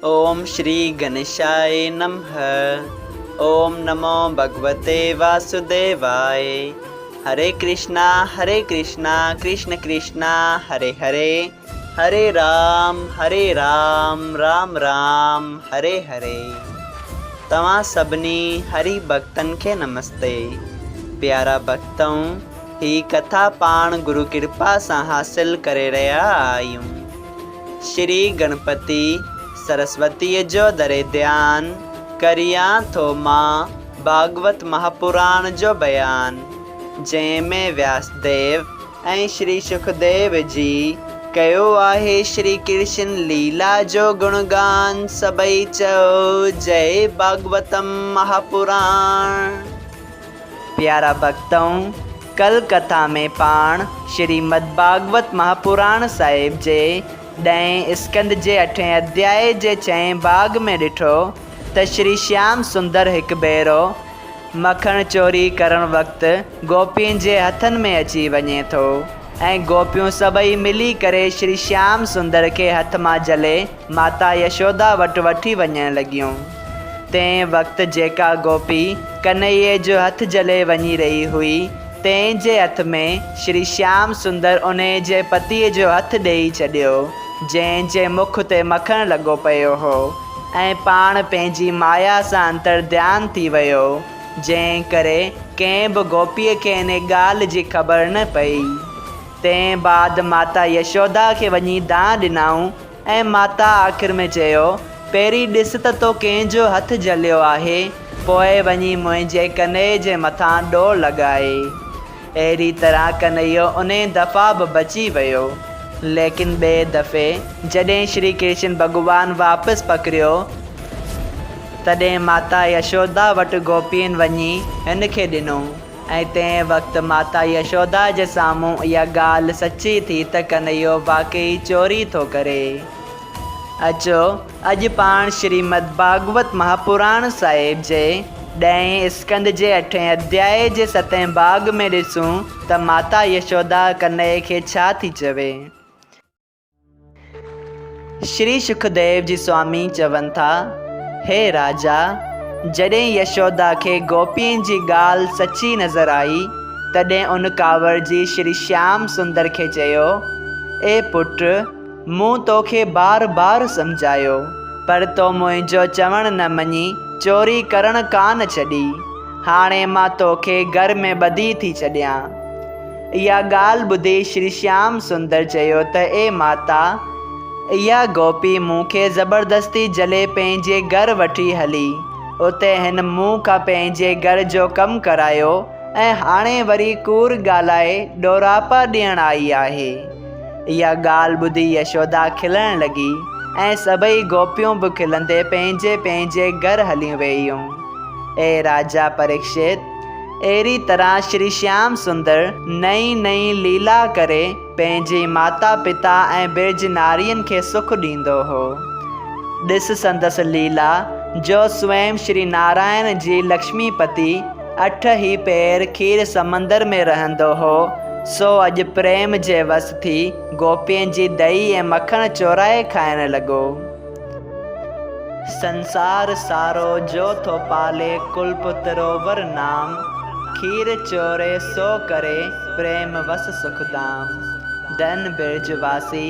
اوم شري گنيشاء نمه اوم نمو ڀڳوتي واسوديواء هري ڪرشنا هري ڪرشنا ڪرشن ڪرشنا هري هري هري رام هري رام رام رام هري هري توهان سڀني هري ڀڳتن کي نمستي پيارا ڀڳتؤ هي ڪٿا پاڻ گرو ڪرپا سان حاصل ڪري رهيا آهيون. شري گڻپتي سرسوتيء جو دري ڌيان، ڪريان ٿو مان ڀاڳوت مهاپراڻ جو بيان، جنهن ۾ وياسديو ۽ شري شڪديو جي ڪيو آهي شري ڪرشن ليلا جو گڻگان، سڀئي چئو جئي ڀاڳوتم مهاپراڻ. پيارا ڀڳتؤ! ڪل ڪٿا ۾ پاڻ شريمد ڀاڳوت مهاپراڻ صاحب جي ڏهين اسڪنڌ جي اٺين اڌيائي جي ڇهين ڀاڳ ۾ ڏٺو ته شري شيام سندر هڪ ڀيرو مکڻ چوري ڪرڻ وقت گوپين جي هٿن ۾ اچي وڃي ٿو ۽ گوپيون سڀئي ملي ڪري شري شيام سندر کي هٿ مان جهلي ماتا يشودا وٽ وٺي وڃڻ لڳيون. تنهن وقت جيڪا گوپي ڪنهيي جو هٿ جهلي وڃي رهي هئي، تنهن جي هٿ ۾ شري شيام سندر انهيء جي پتيء جو هٿ ڏيئي ڇڏيو، جنهن جي مک تي مکڻ لڳو پيو هو ۽ پاڻ پنهنجي مايا سان انترڌيان ٿي ويو، جنهن ڪري ڪنهن به گوپيء کي انهيء ڳالهه جي خبر نه پئي. تنهن بعد ماتا يشودا کي وڃي دانهن ڏنائون ۽ ماتا آخر ۾ چيو، پهرين ڏس ته تو ڪنهن جو هٿ جهليو آهي، پوء وڃي منهنجي ڪنهيي جي مٿان ڏوهه لڳاء. اهڙي طرح ڪنهيو انهي دفعا به بچي ويو. ليڪن ٻئي دفعي جڏهن شري ڪرشن ڀڳوان واپس پڪڙيو، تڏهن ماتا يشودا وٽ گوپين وڃي هن کي ڏنو. ۽ تنهن وقت ماتا يشودا جي سامهون اها ڳالهه سچي ٿي ته ڪنهيو واقعي چوري ٿو ڪري. اچو اڄ پاڻ شريمد ڀاڳوت مهاپراڻ صاحب جي ڏهين اسڪنڌ جي اٺين اڌيائي جي ستين ڀاڳ ۾ ڏسون ته ماتا يشودا ڪنهيي کي ڇا ٿي چوي. شري شڪديو جي سوامي چون ٿا، هي راجا! جڏهن يشودا کي گوپين جي ڳالهه سچي نظر آئي، تڏهن ان ڪاوڙجي شري شيام سندر کي چيو، اي پٽ! مون توکي بار بار سمجهايو، پر تو منهنجو چوڻ نه مڃي چوري ڪرڻ ڪانه ڇڏي. هاڻي مان توکي گهر ۾ ٻڌي ٿي ڇڏيان. اها ڳالهه ٻڌي شري شيام سندر چيو ته اي ماتا! اها گوپي مون کي زبردستي جهلي پنهنجي گهر وٺي هلي. اتي هن مون کان پنهنجي گهر جو ڪم ڪرايو ۽ هاڻي وري ڪوڙ ڳالهائي ڏوراپا ڏيڻ آئي آهي. اها ڳالهه ٻڌي يشودا کلڻ لڳي ۽ سڀئي گوپيون به کلندي پنهنجي پنهنجي گهر هليون ويون. اي راجا پريڪشت! اهڙي طرح شري شيام سندر نئين نئين ليلا ڪري پنهنجي ماتا پتا ۽ برج نارين کي سک ڏيندو هو. ڏس سندس ليلا جو سوئم شري نارائڻ جي لڪشمي پتي اٺ ئي پهر کير سمندر ۾ رهندو هو، سو اڄ پريم جي وس ٿي گوپين جي دهي ۽ مکڻ چورائي کائڻ لڳو. سنسار سارو جو ٿو پالي ڪلپ تروور نام، کير چوري سو ڪري پريم وس سکڌام. ڌن برج واسي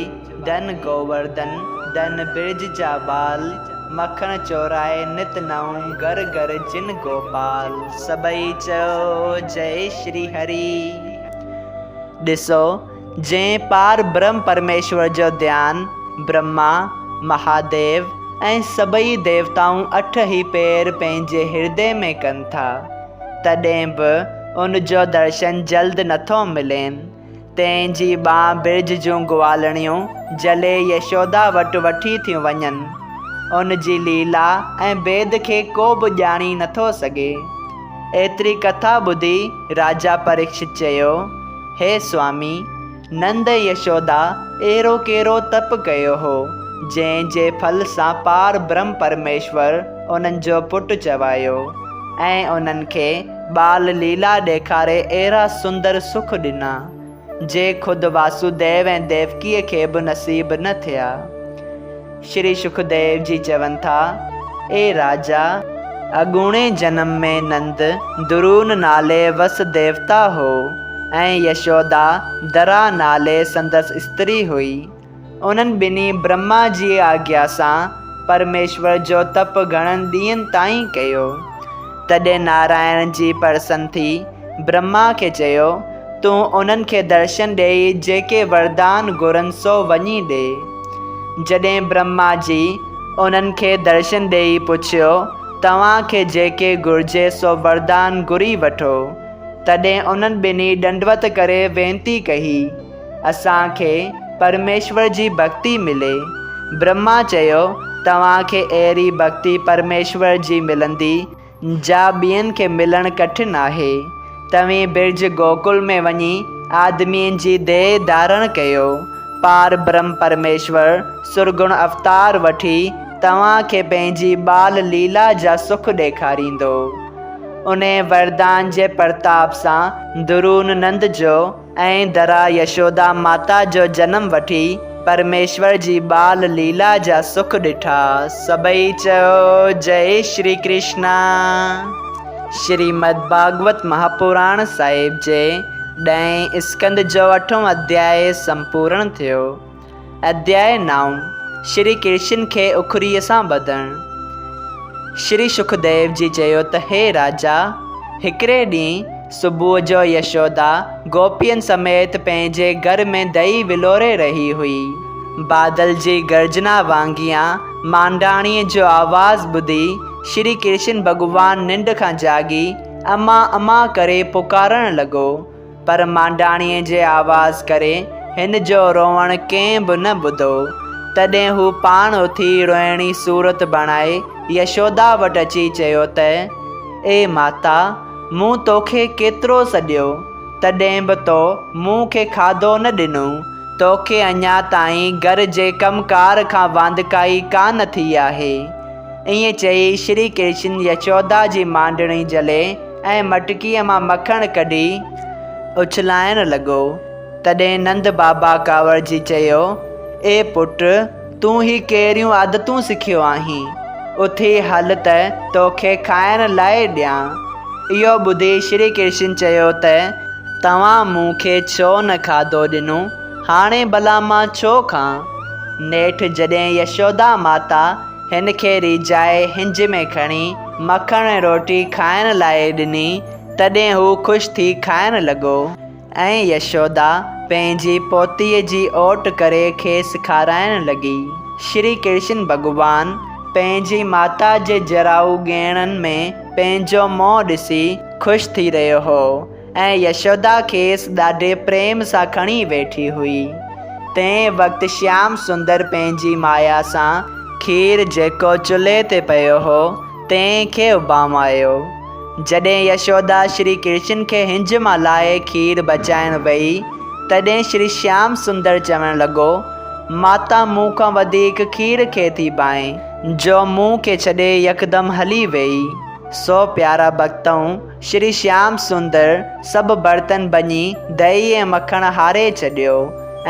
ڌن گوورڌن ڌن برج جا ٻال، مکڻ چورائي نت نئون گهر گهر جن گوپال. سڀئي چئو جئي شري هري. ڏسو جنهن پار برهم پرميشور جو ڌيان، برهما، مهاديو ۽ سڀئي ديوتائون اٺ ئي پير پنهنجي هردي ۾ ڪن ٿا، تڏهن به ان جو درشن جلد نٿو ملين. تنهن جي ٻانهن برج جون گوالڻيون جهلي يشودا وٽ وٺي ٿيون وڃن. ان جي ليلا ۽ ڀيد کي ڪو به ڄاڻي نٿو سگهي. ايتري ڪٿا ٻڌي راجا پريڪشت چيو. هي سوامي! نند يشودا اهڙو ڪهڙو تپ ڪيو هو، جنهن جي ڦل سان پار برهم پرميشور انهن جو پٽ چوايو ۽ انهن کي ٻال ليلا ڏيکاري اهڙا سندر سک ڏنا، جي خود واسوديو ۽ ديوڪيء کي به نصيب نه ٿيا. شري شڪديو جي چون ٿا، اي راجا! اڳوڻي جنم ۾ نند درون نالي وس ديوتا هو ۽ يشودا درا نالي سندس استري هئي. انهن ٻنهي برهما جي آگيا سان پرميشور جو تپ گهڻن ڏينهن تائين ڪيو. تڏهن نارائڻ جي پرسن ٿي برهما کي چيو، تون انهن کي درشن ڏيئي جيڪي وردان گهرن سو وڃي ڏي. جڏهن برهما جي انهن کي درشن ڏيئي پڇيو، توهان کي جيڪي گهرجي سو وردان گهري وٺو. تڏهن انهن ٻنهي ڏنڊوت ڪري وينتي ڪئي، اسان کي پرميشور جي ڀڳتي ملي. برهما چيو، توهان کي اهڙي ڀڳتي پرميشور جي ملندي، جا ٻين کي ملڻ ڪٺن آهي. توهين برج گوڪل ۾ وڃي آدمين جي ديهه ڌارڻ ڪيو. پار برهم پرميشور سرگڻ اوتار وٺي توهان کي پنهنجي ٻال ليلا جا سک ڏيکاريندو. انهيء وردان جي پرتاب سان درون نند جو ۽ درا يشودا ماتا جو جنم وٺي پرميشور جي ٻال ليلا جا سک ڏٺا. سڀئي چيو جئي شري ڪرشنا. شريمد ڀاڳوت مهاپراڻ صاحب جي ڏهين اسڪنڌ جو اٺون اڌياء سمپورڻ ٿيو. اڌياء نائون، شري ڪرشن کي اکريء سان ٻڌڻ. شري شڪديو جي چيو ته هي راجا! هڪڙي ڏينهن صبح جو يشودا گوپين سميت پنهنجي گهر ۾ دهي ولوري رهي هئي. بادل جي گرجنا وانگيان مانڊاڻيء جو آواز ٻڌي شري ڪرشن ڀڳوان ننڊ کان جاڳي اما اما ڪري پڪارڻ لڳو. پر مانڊاڻيء جي آواز ڪري هن جو روئڻ ڪنهن به نه ٻڌو. تڏهن هو پاڻ اٿي روئڻي صورت بڻائي يشودا وٽ اچي چيو ته، اي ماتا! مون توکي ڪيترو سڏيو، تڏهن به تو مون کي کاڌو نه ڏنو. توکي اڃا تائين گهر جي ڪم ڪار کان واندڪائي ڪا نه ٿي آهي. ائين چئي شري ڪرشن يشودا جي مانڊڻي جهلي ۽ مٽڪيء مان مکڻ ڪڍي اڇلائڻ لڳو. تڏهن نند بابا ڪاوڙجي چيو، اي پٽ! تون هي ڪهڙيون عادتون سکيو آهين؟ اٿي هل ته توکي کائڻ لاء ڏيان. اهو ٻڌي شري ڪرشن چيو ته، توهان مون کي ڇو نه کاڌو ڏنو؟ هاڻي ڀلا مان ڇو کان؟ نيٺ جڏهن يشودا ماتا هن کي ريجهائي هنج ۾ کڻي مکڻ ۽ روٽي کائڻ لاء ڏني، تڏهن هو خوش ٿي کائڻ لڳو ۽ يشودا پنهنجي پوتيء جي اوٽ ڪري کيس کارائڻ لڳي. شري ڪرشن ڀڳوان پنهنجي ماتا جي جرائو ڳيڻن ۾ پنهنجو منهن ڏسي خوش ٿي رهيو هو. ۽ يشودا کيس ڏاڍي پريم سان کڻي ويٺي هئي. تنهن وقت شيام سندر پنهنجي مايا سان کير جيڪو چلهي تي پيو هو، تنهن کي اڀامايو. جڏهن يشودا شري ڪرشن کي هنج مان لاهي کير بچائڻ ويئي، تڏهن شري شيام سندر چوڻ لڳو، ماتا مون کان وڌيڪ کير کي ٿي ڀانئين، جو مون کي ڇڏي يڪدم هلي ويئي. سو پيارا ڀڳتؤ! شري شيام سندر سڀ برتن ڀڃي دهي ۽ مکڻ هاري ڇڏيو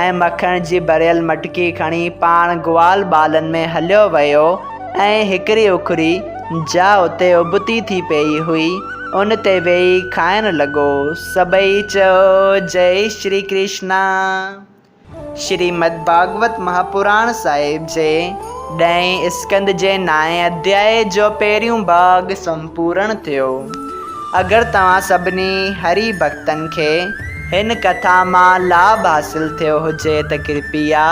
۽ مکڻ جي ڀريل مٽڪي کڻي پاڻ گوال ٻالن ۾ هليو ويو ۽ هڪڙي اکري، جا اتي ابتي ٿي پيئي هئي، ان تي ويهي کائڻ لڳو. سڀئي چيو، جئي شري ڪرشنا! شريمد ڀاڳوت مهاپراڻ صاحب جي ڏهين اسڪنڌ جي نائين اڌيائي جو پهريون ڀاڳ سمپورڻ ٿيو. اگر توهان سڀني هري ڀڳتن کي هن ڪٿا مان لاڀ حاصل ٿيو هجي ته ڪرپيا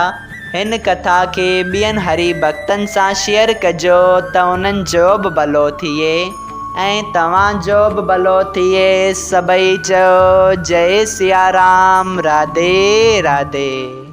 هن ڪٿا کي ٻين هري ڀڳتن سان شيئر ڪجو ته انهن جو به ڀلو ٿئي. ۽ توهان جو به ڀلو ٿئي سڀئي چئو جئي سيارام راڌي راڌي.